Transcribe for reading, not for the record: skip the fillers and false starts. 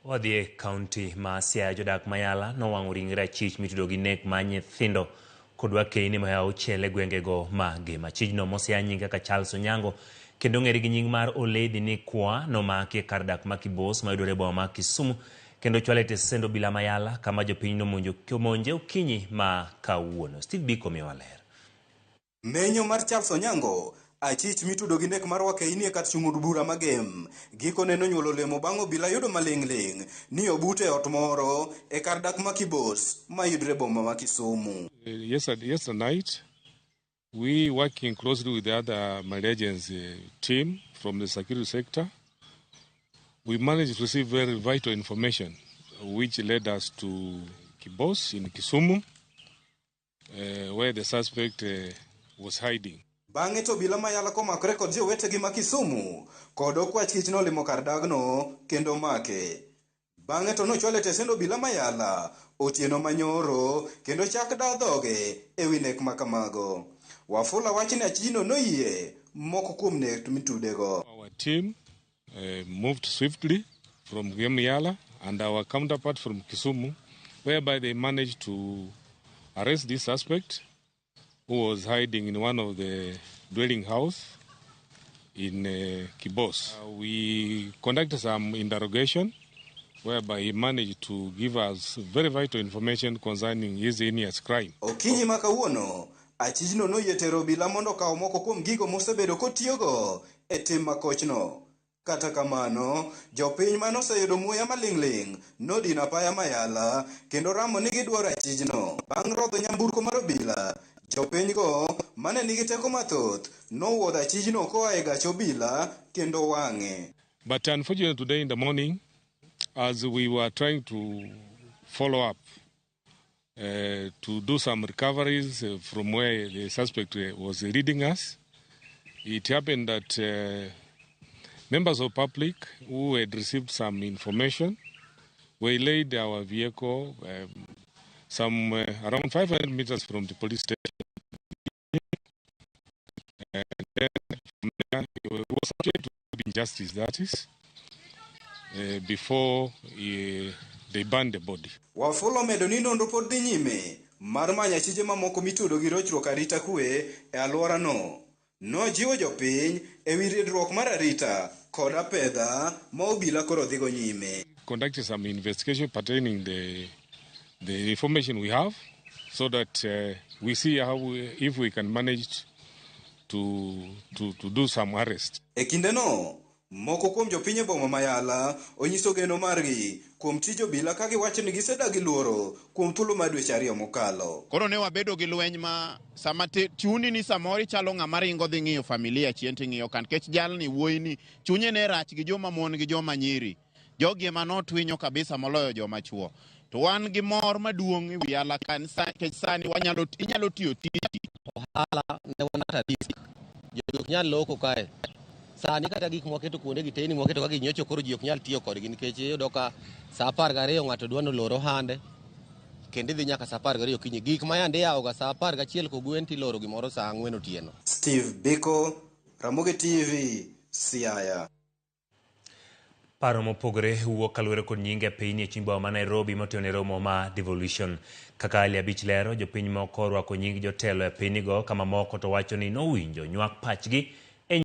Wadhi e kaunti ma Siaya, jodak ma Yala nowang'o ringre achich mitudo gi nek mar nyithindo kod wakeyni mohewo auchiel e gwengego ma Gem. Achijno mosea nying kaka Charles Onyango kendo ong'ere gi nying mar Oledi Nikwa nomaki e kar dak ma Kibos mayudore e boma ma Kisumu kendo ochwale e tesend obila ma Yala kama jopiny nomonjo omonje okinyi ma kawuono. Steve Biko miyowa ler. Menyo mar Charles Onyango, achich mitudo gi nek mar Wakeini e kar chung' od bura ma Gem, gikone nonyuolo olemo bang' obila yudo maling'ling' ni obut e ot moro e kar dak ma Kibos mayudre e boma ma Kisumu. Yesterday night, we working closely with the other multi-agency team from the security sector, we managed to receive very vital information which led us to Kibos in Kisumu, where the suspect was hiding. Bang'e to obila ma Yala komakore kod jowetegi ma Kisumu kod okwach kich nolimo kar dagno kendo make. Bang'e to nochwale e tesend obila ma Yala otieno manyoro kendo chak da dhoge e wi nek ma kamago. Wafula wacho ni achijno noyie moko kuom nek mitudego. Our team moved swiftly from Gem Yala and our counterpart from Kisumu, whereby they managed to arrest this suspect who was hiding in one of the dwelling house in Kibos. We conducted some interrogation whereby he managed to give us very vital information concerning his heinous crime. Okinyi ma kawuono, achijno noyie tero obila mondo okaw moko kuom gigo mosebedo kotiyogo e tim makochno. Kata kamano, jopiny mane oseyudo muya maling'ling' nodino apaya ma Yala kendo ramo ni gidwaro achijno. Bang' rodho nyamburko mar obila, jopinygo mane nigi teko mathoth nowuodho achijno koa e gach obila kendo wang'e. But unfortunately today in the morning, as we were trying to follow up to do some recoveries from where the suspect was leading us, it happened that members of public who had received some information waylaid our vehicle some around 500 meters from the police station. And then from there, it was subject to injustice, that is, before they burned the body. Wafula omedo ni nonro pod dhi nyime mar manyo achije mamoko mitudo gi rochruok arita kwe e alworano. Nojiwo jopiny e wi ridruok mar arita kod apedha ma obila koro dhigo nyime. Conducted some investigation pertaining the information we have so that we see if we can manage to do some arrest. E kindeno, moko kuom jopiny e boma ma Yala onyiso geno margi kuom tij obila ka giwacho ni gisedagi luoro kuom thuolo mar dweche 2 mokalo. Koro ne wabedo gi lweny ma sama chuni ni samoro ichalo ng'ama ringo dhi ng'iyo familia chien ting'iyo ka nikech jalni wuoyi ni chunye ne rach gi joma mon gi joma nyiri. Jogi ema notwinyo kabisa moloyo joma chuo. To wan gi mor maduong' e wi Yala ka nikech sani inyalo tiyo tiji. Ohala ne wan at a risk. Jogi ok nyal loko kae. Sani kata gik mwaketo kuonde gi teyni mwaketo ka ginyocho koro ji ok nyal tiyo kodgi nikech iyudo ka sa 12 ng'ato dwa nolor ohande kendo idhi nyaka sa 12 okinyi. Gik ma yande iyawoga sa 11 kogwen tiloro gimoro sa 4 otieno. Steve Biko, Ramogi TV, Siaya. Paro mopogore wuok kaluwore kod nying e piny e chuny boma ma Nairobi motelo ne romo ma devolution. Kaka Ali Abich lero, jopiny moko orwako nying jotelo e pinygo ka mamoko to wacho ni nowinjo nywak pachgi.